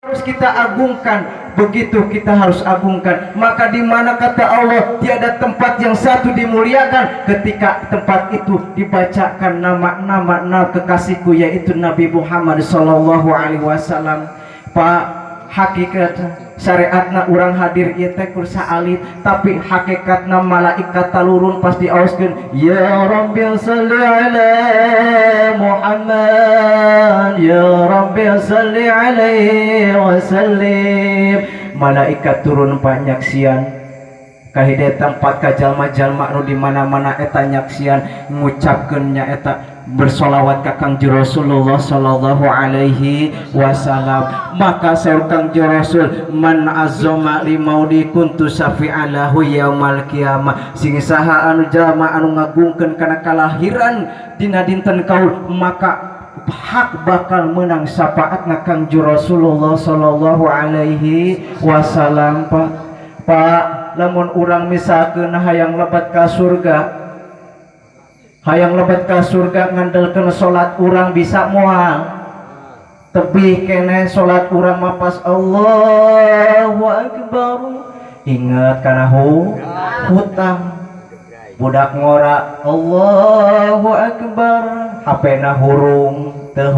Harus kita agungkan, begitu kita harus agungkan. Maka di mana kata Allah tiada tempat yang satu dimuliakan ketika tempat itu dibacakan nama-nama nama kekasihku, yaitu Nabi Muhammad Sallallahu Alaihi Wasallam. Pak, hakikat syariatna urang hadir ieu teh kur saalit, tapi hakikatna malaikat talurun pas diaoskeun, "Ya Rabbi salli ala Muhammad, ya Rabbi salli alaihi wasallim." Malaikat turun, Pak, nyaksian kahide tempat ka jalma-jalma nu di mana-mana eta nyaksian ngucapkeun nya eta bersolawat ka Kangjeng Rasulullah sallallahu alaihi wasallam. Maka saur Kangjeng Rasul, "Man azzama li maulidi kuntu syafi'an lahu yaumal qiyamah." Sing saha anu jalma anu ngagungkeun kana kalahiran dina dinten kaul, maka hak bakal menang syafaatna Kangjeng Rasulullah sallallahu alaihi wasallam. Pak, Pak, lamun urang misalkeun hayang lebet ka surga, hayang lebet ka surga, ngandelkeun salat urang bisa moal? Tebih keneh salat urang mah pas Allahu Akbar ingat kana hutang. Budak ngora Allahu Akbar, HP-na hurung, teu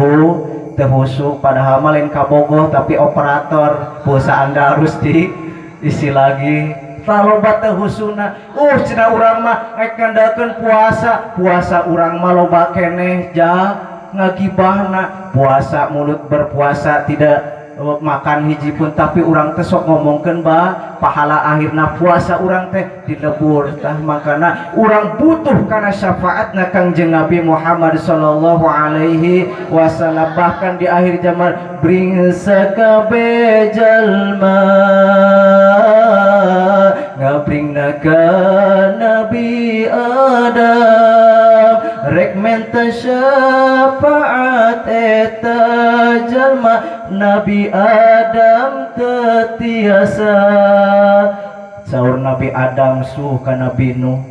teu husu, padahal mah lain kabogoh, tapi operator pulsa Anda harus diisi lagi. Loba teu husuna. Cenah urang mah rek ngandalkeun puasa, puasa urang mah loba keneh ja ngagibahna. Puasa mulut, berpuasa tidak makan hiji pun, tapi urang teh sok ngomongkeun ba pahala, akhirna puasa urang teh dilebur. Tah, makana urang butuh kana syafaatna Kangjeng Nabi Muhammad sallallahu alaihi wasallam. Bahkan di akhir zaman bringsa kabeh jalma ngabringna ka Nabi Adam, rek menta syafaat eta jalma Nabi Adam teu tiasa. Saur Nabi Adam suh ka Nabi Nuh,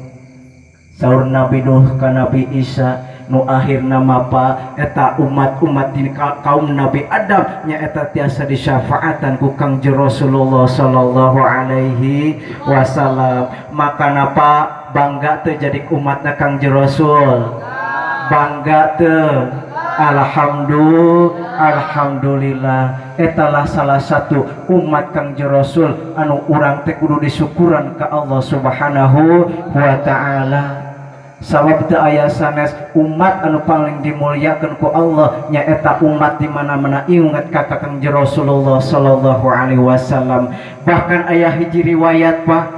saur Nabi Nuh ka Nabi Isa. Nu akhirna mapa eta umat-umat di kaum Nabi Adam nya eta tiasa disyafaatan ku Kangjeng Rasulullah sallallahu alaihi wasallam. Maka napa, bangga teu jadi umatna Kangjeng Rasul? Bangga teu? Alhamdulillah, alhamdulillah. Etalah salah satu umat Kangjeng Rasul anu urang teh kudu disyukuran ka Allah Subhanahu wa Ta'ala, sabab teu aya sanes umat anu paling dimuliakeun ku Allah, nyaeta umat di mana-mana ingat ka Kangjeng Rasulullah sallallahu alaihi wasallam. Bahkan aya hiji riwayat, Pak,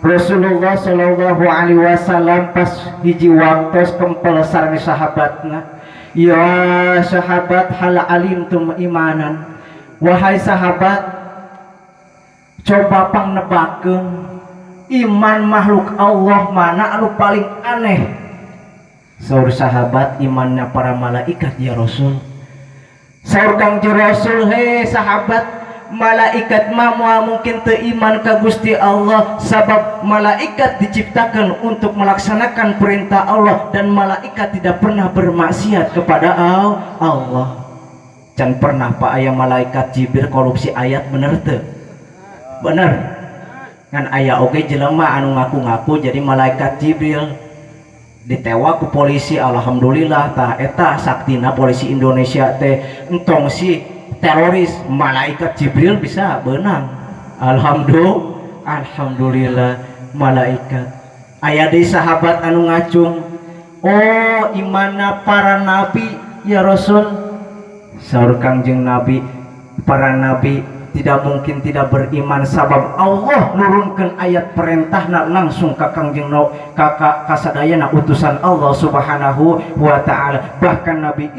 Rasulullah sallallahu alaihi wasallam pas hiji waktu kempel sareng sahabatna, "Ya sahabat, hal alimtum imanan?" Wahai sahabat, coba pangnebakeun iman makhluk Allah mana anu paling aneh? Saur sahabat, "Imannya para malaikat, ya Rasul." Saur Kangjeng Rasul, "He sahabat, malaikat mah moal mungkin teu iman ka Gusti Allah, sabab malaikat diciptakan untuk melaksanakan perintah Allah dan malaikat tidak pernah bermaksiat kepada Allah." Can pernah, Pak, aya malaikat Jibril korupsi ayat, bener teu? Bener kan? Aya oge jelema anu ngaku-ngaku jadi malaikat Jibril, ditewak ku polisi. Alhamdulillah, tah eta saktina polisi Indonesia teh, entong si teroris, malaikat Jibril bisa benang. Alhamdulillah, alhamdulillah. Malaikat aya di sahabat anu ngacung, "Oh, imana para nabi, ya Rasul?" Saur Kangjeng Nabi, "Para nabi tidak mungkin tidak beriman, sabab Allah nurunkan ayat perintahna langsung ka Kangjeng no ka kasadayana utusan Allah Subhanahu wa Ta'ala. Bahkan Nabi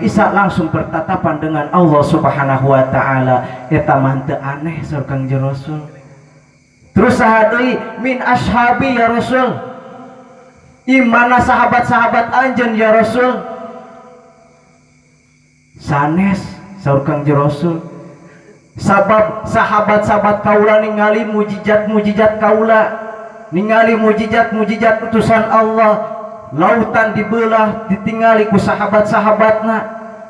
Isa langsung bertatapan dengan Allah Subhanahu wa Ta'ala, eta mah teu aneh," saur Kangjeng Rasul. Terus saha deui? "Min ashabi, ya Rasul?" Imana sahabat-sahabat anjeun, ya Rasul? "Sanes," saur Kangjeng Rasul, "sabab sahabat-sahabat kaula ningali mujizat-mujizat kaula, ningali mujizat-mujizat utusan Allah. Lautan dibelah ditingali ku sahabat-sahabatna,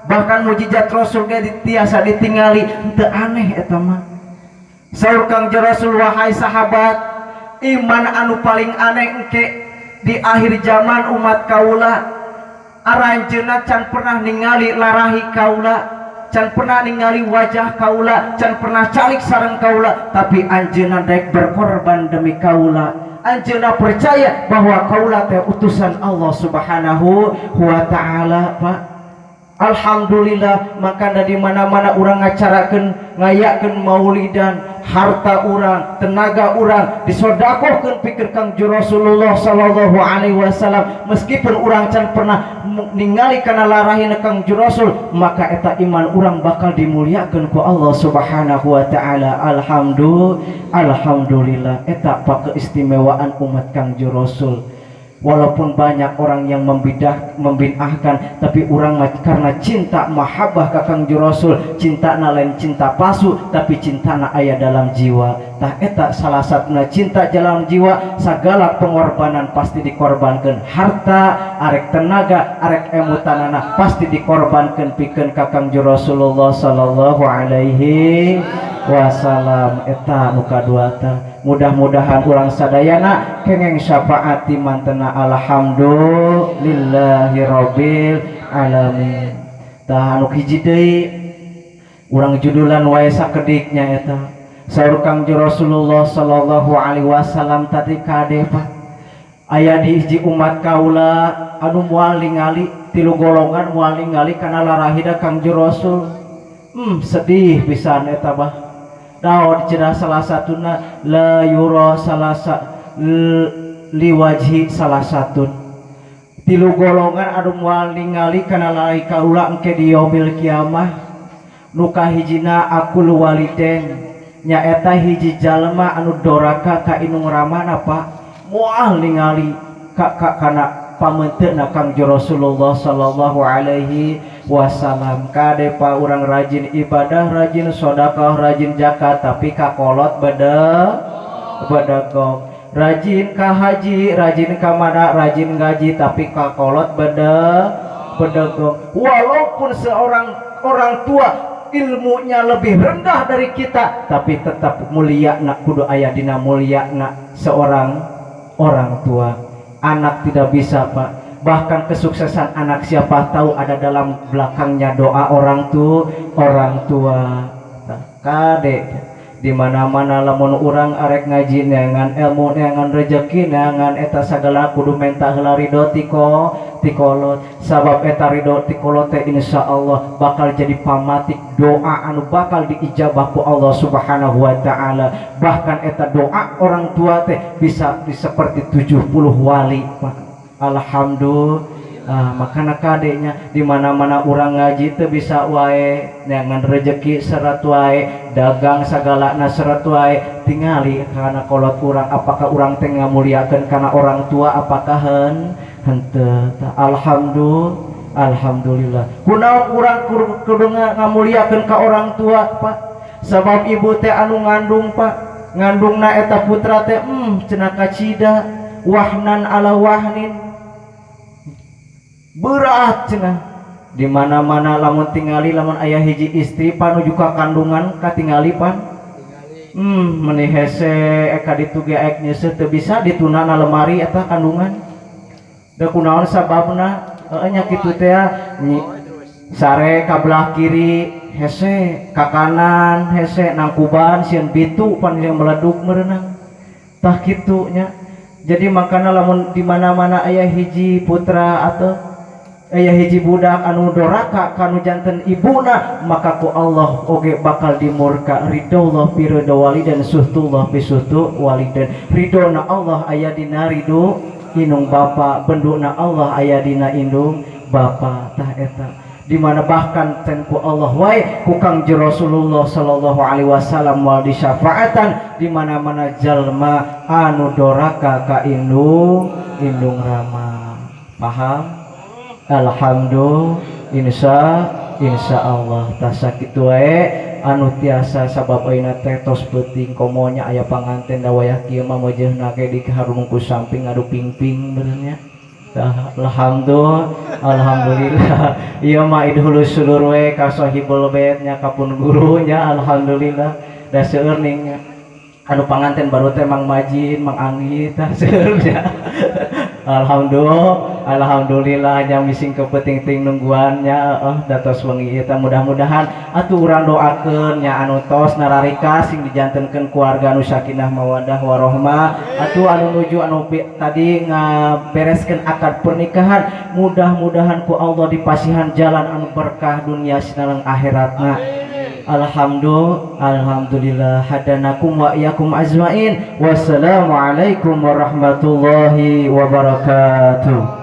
Bahkan mujizat Rasul ge tiasa ditingali, henteu aneh eta mah. Saur Kangjeng Rasul, "Wahai sahabat, iman anu paling aneh engke di akhir zaman umat kaula, aranjeunna can pernah ningali larahi kaula, can pernah ningali wajah kaula, can pernah calik sareng kaula, tapi anjeunna daek berkorban demi kaula. Anjeunna percaya bahwa kaula teh utusan Allah Subhanahu wa Ta'ala." Pak, alhamdulillah, maka di mana-mana urang ngacarakeun, ngayakeun maulidan, harta urang, tenaga urang disodakohkeun pikeun Kangjeng Rasulullah sallallahu alaihi wasallam, meskipun urang can pernah ningali kana larahina Kangjeng Rasul, maka eta iman urang bakal dimuliakeun ku Allah Subhanahu wa Taala. Alhamdulillah, alhamdulillah, eta pak keistimewaan umat Kangjeng Rasul. Walaupun banyak orang yang membidahkan, tapi orang karena cinta mahabbah ka Kangjeng Rasul, cinta lain cinta palsu, tapi cinta aya dalam jiwa. Tah, eta salah satunya cinta dalam jiwa, segala pengorbanan pasti dikorbankan, harta arek, tenaga arek, emutanana pasti dikorbankan pikeun ka Kangjeng Rasulullah sallallahu alaihi wasallam. Eta nu kadua tah. Mudah-mudahan urang sadayana kengeng syafaat ti mantena. Alhamdulillahirabbil alamin. Tah, anu hiji deui, urang judulan wae sakediknya. Eta saur Kangjeng Rasulullah sallallahu alaihi wasallam tadi, kade Pak, aya di hiji umat kaula anu moal ningali, tilu golongan moal ningali kana larahida Kangjeng Rasul. Sedih pisan eta bah. Daud cenah, salah satuna la yura salasa liwajhi salah satu, tilu golongan anu moal ningali kana larahi kaula engke di yaumil kiamah. Nu kahijina aqul waliden, nyaeta hiji jalma anu doraka ka indung ramana, Pak, moal ningali ka, ka kana pameuteuna Kangjeng Rasulullah sallallahu alaihi wasallam. Kade pa, urang rajin ibadah, rajin sedekah, rajin zakat, tapi kakolot bedegong. Rajin ka haji, rajin ka mana, rajin gaji, tapi kakolot bedegong. Walaupun seorang orang tua ilmunya lebih rendah dari kita, tapi tetap mulia nak, kudu aya dina mulia nak seorang orang tua. Anak tidak bisa, Pak. Bahkan kesuksesan anak siapa tahu ada dalam belakangnya doa orang tua. Kade, di mana-mana lamun urang arek ngaji, neangan ilmu, neangan rezeki, neangan eta sagala, kudu menta heula ridho ti kolot, sabab eta ridho ti kolot teh insyaallah bakal jadi pamatik doa anu bakal diijabah ku Allah Subhanahu wa Taala. Bahkan eta doa orang tua teh bisa di seperti 70 wali, Pak. Alhamdulillah. Ah, makana kadenya, di mana-mana urang ngaji teu bisa wae, neangan rezeki seret wae, dagang sagala na seret wae, tingali kana kolot urang, apakah urang teh ngamuliakeun kana orang tua, apakah henteu. Alhamdulillah, alhamdulillah. Kunaon urang kudu ngamuliakeun ka orang tua, Pak? Sabab ibu teh anu ngandung, Pak. Ngandungna eta putra teh cenah kacida wahnan ala wahnin, berat cenah. Di mana-mana lamun tingali, lamun aya hiji istri panuju ka kandungan, katingali pan meni hese eka ditu ge aek nyeuseuh teu bisa dituna na lemari eta kandungan. Da kunaon sababna? Heueuh nya, kitu teh sare ka belah kiri hese, ka kanan hese, nangkuban sieun bitu pan yang meleduk merenang. Tah, kitu nya. Jadi makana lamun di mana-mana aya hiji putra atau aya hiji budak anu doraka kanu janten ibuna, maka ku Allah oge bakal dimurka. Ridho fi ridho waliden, suhtullah fi suhtu waliden. Ridhona Allah aya dina ridho indung bapa, benduna Allah aya dina indung bapa. Tah, eta di mana bahkan ten ku Allah wae, ku Kangjeng Rasulullah sallallahu alaihi wasallam moal disyafaatan di mana-mana jalma anu doraka ka indung rama. Paham? Alhamdulillah, insya Allah. Tah, sakitu wae anu tiasa, sabab ayeuna teh tos peuting, komonya aya panganten da wayah kieu mah meujeunna ge di harung ku samping adu ping-ping benernya. Tah, alhamdulillah, alhamdulillah. Ieu mah idhulus sulur we ka sahibul bait nya, ka pun gurunya. Alhamdulillah, da seueur ning anu panganten baru teh Mang Majid, Mang Anggi, tah seueur nya. Alhamdulillah, alhamdulillah nya, mising kepeting-ting nungguan nya. Oh, da tos wengi eta, mudah-mudahan atuh urang doakeun nya, anu tos nararika sing dijantenkeun keluarga anu sakinah mawadah warohmah. Atuh anu nuju anu tadi ngabereskeun akad pernikahan, mudah-mudahan ku Allah dipasihan jalan anu berkah dunia sinareng akhiratna. Alhamdulillah, alhamdulillah, hadanakum wa iyyakum ajmain. Wassalamualaikum warahmatullahi wabarakatuh.